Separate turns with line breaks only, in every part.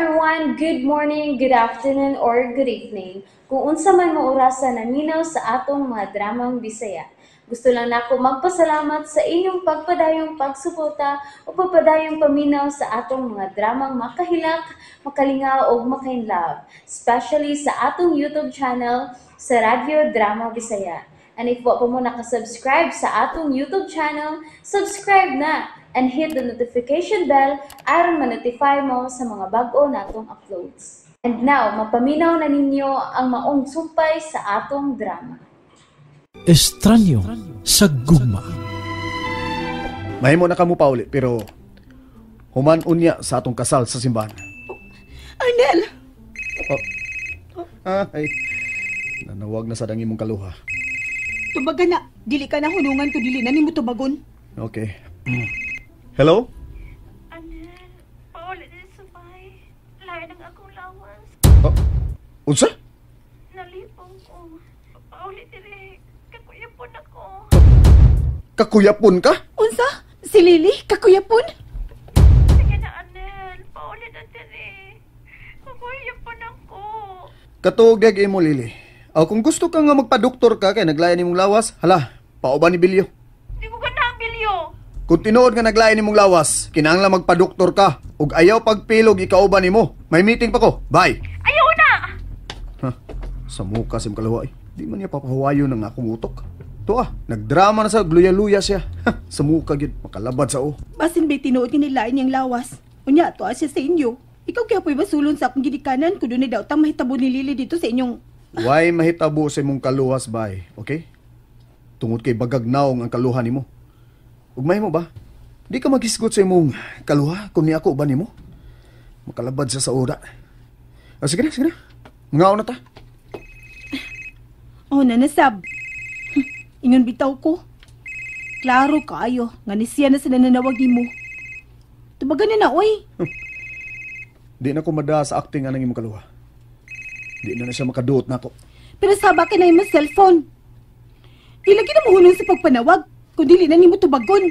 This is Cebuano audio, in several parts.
Everyone! Good morning, good afternoon, or good evening. Kung unsa man mo orasa naminaw sa atong mga dramang Bisaya. Gusto lang nako magpasalamat sa inyong pagpadayong pagsuporta o pagpadayong paminaw sa atong mga dramang makahilak, makalingaw o makainlove, especially sa atong YouTube channel sa Radyo Drama Bisaya. And if wa pa mo nakasubscribe sa atong YouTube channel, subscribe na and hit the notification bell aron ma-notify mo sa mga bag-o natong uploads. And now, mapaminaw na ninyo ang maong sumpay sa atong drama.
Estranyo sa gugma.
Mahimo na kamo pauli pero human unya sa atong kasal sa simbahan.
Arnel!
Oh. Ay, nanawag na sa dang imong kaluha.
Tubagan na. Dili ka na hunungan ko dili na nimo tubagon.
Okay. Hello?
Arnel, pauli din sa bay. Lain ang akong lawas.
Oh, unsa?
Nalipong ko. Pauli diri. Kakuyapon ako.
Kakuyapon ka?
Unsa? Si Lily? Kakuyapon?
Sige na, Arnel. Pauli na diri. Kakuyapon ako.
Katuog dag imo, Lily. O kung gusto ka nga magpadoktor ka kay naglayan nimong lawas, hala, pauban ni Bilyo.
Di ko ganang Bilyo.
Kung tinuod nga naglayan nimong lawas, kinahanglan magpadoktor ka. Ug ayaw pagpilog ikauban nimo. May meeting pa ko. Bye.
Ayaw na.
Ha, sa muka sa imong kaluha eh. Di man niya papahuwayo ng akong utok. To ah, nagdrama na sa gluya-luya siya. Ha, sa muka gyud makalabad sa o.
Basin ba'y tinuod nga nilain niyang lawas? Unya, tuwa siya sa inyo. Ikaw kaya po'y basulon sa akong gidikanan kung dunay daw tang mahitabo ni Lily dito sa inyong...
Why mahitabo sa imong kaluhas, bay? Okay? Tungod kay bagag naong ang kaluha nimo. Ugmay mo ba? Di ka maghisgot sa imong kaluha kung ni ako ba nimo? Makalabad siya sa ura. Ah, sige na, sige na. Mga na ta.
Oh, nanasab. Ingon bitaw ko. Klaro kaayo nga ni siya na sa nananawag nimo. Tubagan na na, oy.
Di na ko mada sa acting anang imong kaluha. Di na na siya makaduot nako.
Pero saba ka na imong cellphone. Di lagi na mohunong sa pagpanawag, kung dili na nimo tubagon.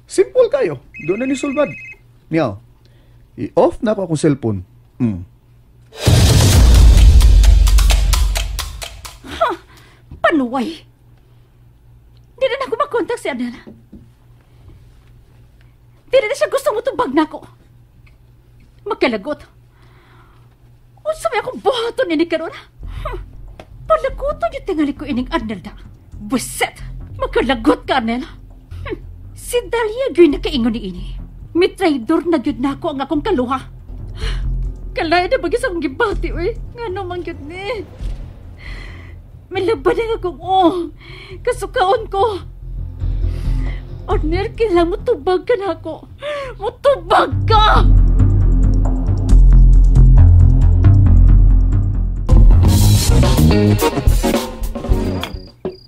Simple kayo. Doon na ni sulbad. Niyaw, i-off na ako akong cellphone. Mm.
Ha! Panuway! Di na ako makontak si Arnel. Di na siya gusto mo tubag na ako. Magkalagot. Unsa may akong buhaton ini karon? Palaguton yung tingali ko ining Arnel da. Buset! Magkalagot ka, Arnel. Si Dalia gyud nakaingon ni ini. Mitraidor na gyud nako ang akong kaluha. Kalay na bagay sa akong gibati, uy. Ngano man gyud ni. Milaban ang akong oh. Kasukaon ko. Arnel, kailangan mo tubag ka na ako. Mutubag ka!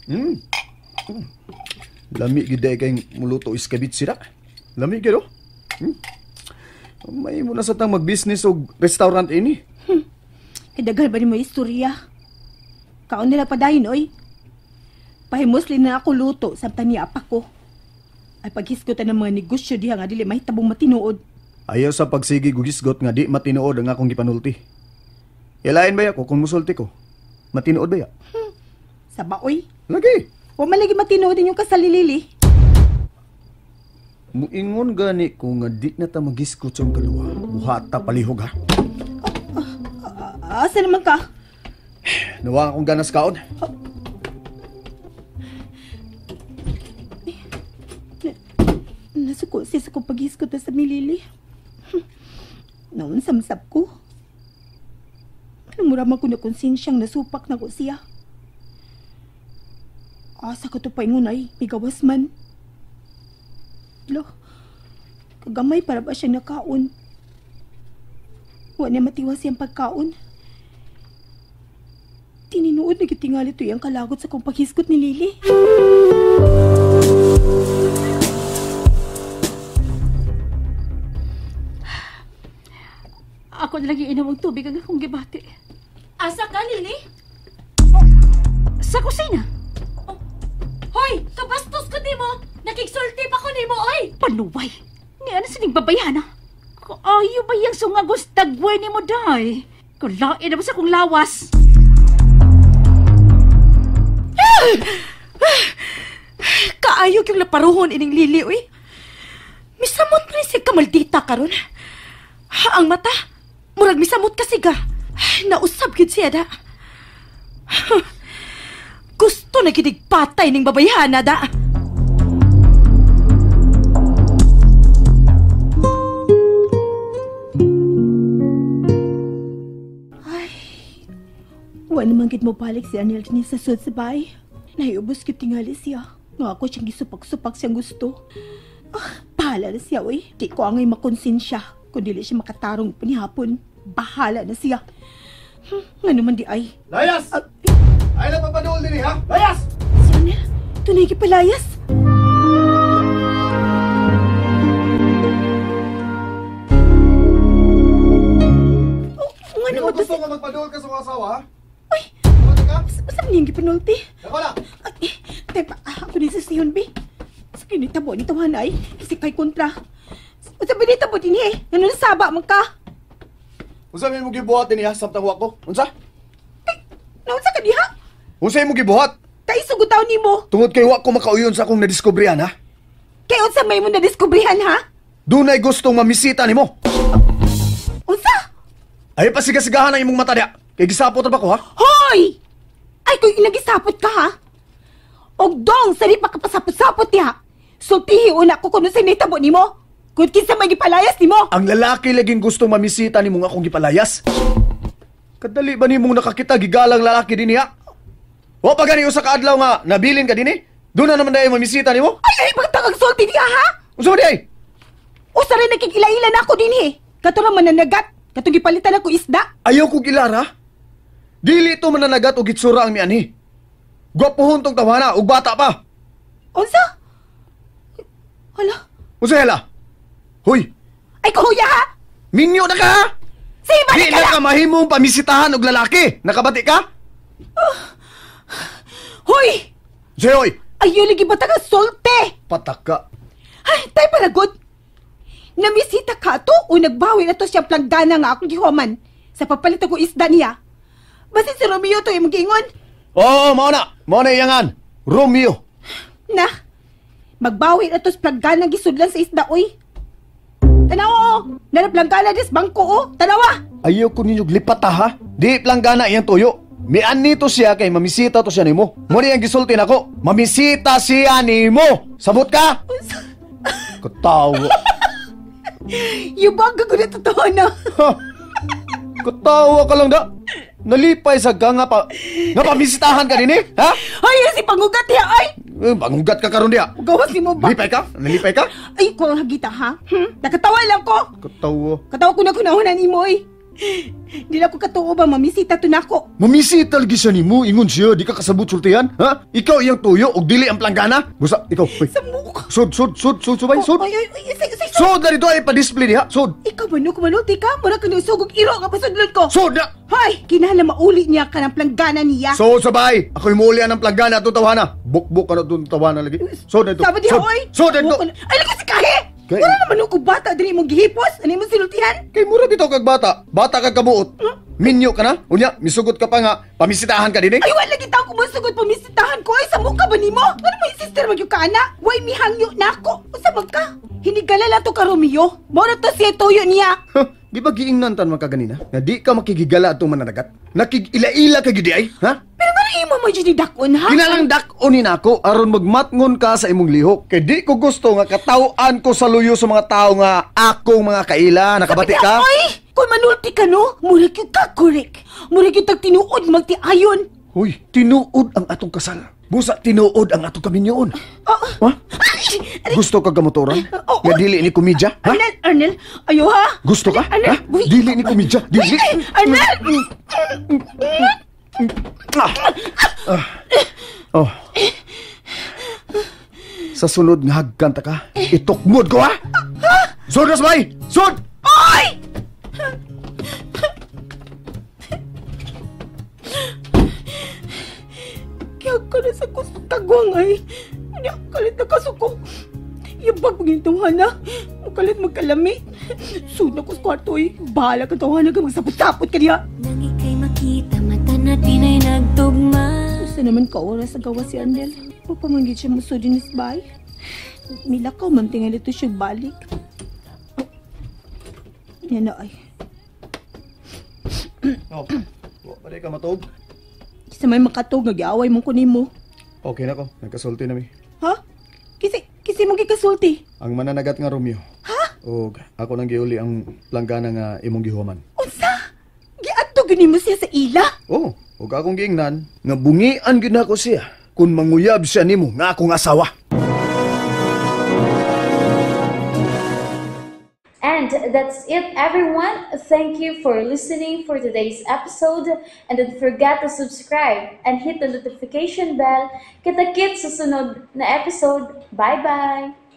Mm. Mm. Lami gid day kay muluto iskabit sira. Lami gid oh. Mm. May mo na sa tang mag-business og restaurant ini.
Kay daghan ba nimo istorya? Kaon nila padayon oy. Pahimuslin na ako luto samtang niya pa ko. Ay paghisgutan ng mga negosyo diha nga dili mahitabong matinuod.
Ayaw sa pagsigi gugisgot nga di matinuod ang akong gipanulti. Ilain ba ya ko kung musulti ko? Matinuod ba ya?
Sa baoy?
Lagi.
Wa man lagi matinuod inyong kasal ni Lily.
Muingon gani ko nga di na ta magisgot sa imong kaluha. Buhata palihog ha.
Asa naman ka?
Nawa akong ganas kaon.
Nasuko siya sa kong paghisgot na sa mi Lily. Noon samsap ko. Mura man ko na konsensyang nasupak na ko siya. Asa ko to paingon ay, migawas man. Lo, kagamay para ba siya nakaon? Wa niya matiwas siyang pagkaon. Tininuod na gitingali to iyang kalagot sa kong paghisgot ni Lily.
Ako na lagi inom ang tubig ang akong gibati.
Asa ka, Lily?
Oh, sa kusina.
Oh. Hoy, kabastos ko nimo. Nakigsulti pa ko nimo, oy.
Panuway. Ni ano sining babayana? Kaayo ba yung sungagos tagway ni mo, day? Kulain na ba sa kong lawas?
Kaayo yung laparuhon ining Lili, uy. Misamot ni siya kamaldita karon. Ang mata, murag misamot kasi ga. Nausab gid siya da. Gusto na gidig patay ning babayhana da. Ay, wa naman gid mo balik si Arnel ni sa sud sa bay. Naiubos gid tingali siya. Nga ako siyang gisupak-supak siyang gusto. Ah, bahala na siya, uy. Di ko angay makonsensya. Kung dili siya makatarong panihapon, bahala na siya. Nga naman di ay.
Layas! Ay na papadol din ha? Layas!
Si Arnel, tunay kipalayas. Oh, nga naman
gusto nga magpadol ka sa mga asawa, ha?
Uy! Saan niyang gipanulti?
Nakola!
Ay, tepa, ako din sa siyon, bi. Sa kinitabo ni tawanay, kasi kay kontra. Unsa ba nitabo din eh? Ano nasaba man ka?
Unsa may mo gibuhat din niya samtang wa ko? Unsa?
Ay, naunsa ka diha?
Unsa mo gibuhat?
Kay sugutaw nimo.
Tungod kay wa ko makauyon sa akong nadiskubrihan, ha?
Kay unsa may mo nadiskubrihan, ha?
Dunay gustong mamisita nimo.
Unsa?
Ay pasigasigahan ang imong mata diha. Kay gisapot ra ba ko, ha?
Hoy! Ay kung inagisapot ka, ha? Og dong sa di pa kapasapot-sapot diha. Sultihi una ko kuno sa nitabo nimo. Kung kinsa may gipalayas nimo.
Ang lalaki laging gustong mamisita nimo nga akong gipalayas. Kadali ba nimong nakakita gigalang lalaki dinhi, ha? Wa pa gani usa ka adlaw nga nabilin ka dinhi? Doon na naman dahil mamisita nimo?
Ay, ay pagtangag sulti diha, ha?
Unsa man diay?
Usa rin nakikila-ila na ako dinhi. Kato ra mananagat, katong gipalitan ako isda.
Ayaw kog ilara. Dili to mananagat og gitsura ang mianhi. Gwapohon tong tawana ug bata pa.
Unsa? Hala.
Unsa hala? Hoy.
Ay kuya ha.
Minyo na ka ha?
Sige,
Di na ka mahimong pamisitahan og lalaki. Nakabati ka?
Hoy!
Hoy!
Ayaw lagi ba taga solte?
Pataka.
Ay, tayo palagod. Namisita ka to o nagbawi na to siya planggana nga akong gihuman sa papalit ako isda niya. Basta si Romeo to yung mag-ingon.
Oo, mao na. Mao na iyangan. Romeo.
Na, magbawi na to sa planggana gisudlan sa isda, oy. Tanawa, oh. Nalaplangana dis bangko, oh. Tanawa!
Ayaw ko ninyo lipata, ha? Di planggana iyang tuyo. Mian nito siya kay mamisita to siya nimo. Muna iyang gisulti nako. Mamisita siya nimo. Sabot ka? Katawa.
Yubag ko na totoo na.
Katawa ka lang da. Nalipay sa ka nga pa nga pamisitahan ka din eh, ha?
Ay, si pangugat diha ay.
Pangugat ka karon diha.
Gawas nimo ba?
Nalipay ka? Nalipay ka?
Ay, ko ang hagita ha. Nakatawa lang ko.
Katawa.
Katawa ko na kunahunan nimo oy. Di na ko katuo ba mamisita to nako.
Mamisita lagi siya nimo, ingon siya, di ka kasabot sultihan, ha? Ikaw iyang tuyo og dili ang planggana. Busa, ikaw. Uy.
Sa mukha.
Sud, sud, sud, sud, subay, sud.
Ay, ay, ay, ay, ay,
sud na dito ay pa-display diha, sud.
Ikaw ba no kumanulti ka? Mura ka sugog iro nga pasudlon ko.
Sud na.
Hoy, kinahanglan mauli niya ka ng planggana niya.
So, sabay, ako'y muuli ang planggana atong tawana. Bukbuk ka na itong tawana lagi. Sud na ito.
Sabi diha, oy.
Sud na ito.
Ay, lagi si Kahe. Wala naman ako bata diri imong gihipos. Ano imong sinultihan?
Kay mura bitaw kag bata. Bata kag kabuot. Minyo ka na? Unya, misugot ka pa nga. Pamisitahan ka din eh.
Ay, wala kita ako musugot pamisitahan ko. Ay, sa mukha ba nimo? Ano mo yung sister magyug ka, ana? Way mihangyo na ako. Unsa man ka? Hinigala lang to ka, Romeo. Mao na to siya tuyo niya.
Di ba giingnan tan man ka ganina? Nga di ka makigigala atong mananagat? Nakig-ila-ila ka gidi ay, ha?
Pero nga imo mo dyan dakon, ha?
Kinalang dakon ni nako aron magmatngon ka sa imong lihok. Kay di ko gusto nga kataw-an ko sa luyo sa mga tao nga akong mga kaila. Nakabati ka?
Ay! Kung manulti ka, no? Mura gyud ka, correct. Mura gyud tag tinuod magtiayon.
Huy, tinuod ang atong kasal. Busa, tinuod ang atong kaminyoon. Ha? Gusto ka gamotoran? Nga dili ni komedya? Ha?
Arnel, Arnel, ayo ha?
Gusto ka?
Arnel,
ha? Dili ni komedya? Dili?
Arnel!
Oh. Sa sunod nga hagkanta ka, itukmod ko ha? Sud na sabay! Sud!
Oy! Kaya ka na sa kagwang ay. Kalit na kasuko. Yung bag pag na. Makalit magkalami. Sud na ko sa kwarto eh. Bahala ka tawanan ka, magsapot-sapot ka niya.
Nang ika'y makita, mata natin ay nagtugma.
Gusto naman ka oras sa gawa si Arnel. Papamanggit siya mo sudin is bay. Milakaw man tingali ito siya balik. Oh. Yan na ay.
Oh, wa pa di ka matug.
Kisa may makatog, nag-aaway mong kunin mo.
Okay na ko, nagkasulti na mi.
Ha? Kasi mong gikasulti.
Ang mananagat nga Romeo. Ha? Og ako nang giuli ang planggana nga imong gihuman.
Unsa? Giadto gani mo siya sa ila?
Oh, ug akong giingnan nga bungian gyud nako siya kung manguyab siya nimo nga akong asawa.
And that's it, everyone. Thank you for listening for today's episode. And don't forget to subscribe and hit the notification bell. Kita-kits sa sunod na episode. Bye-bye!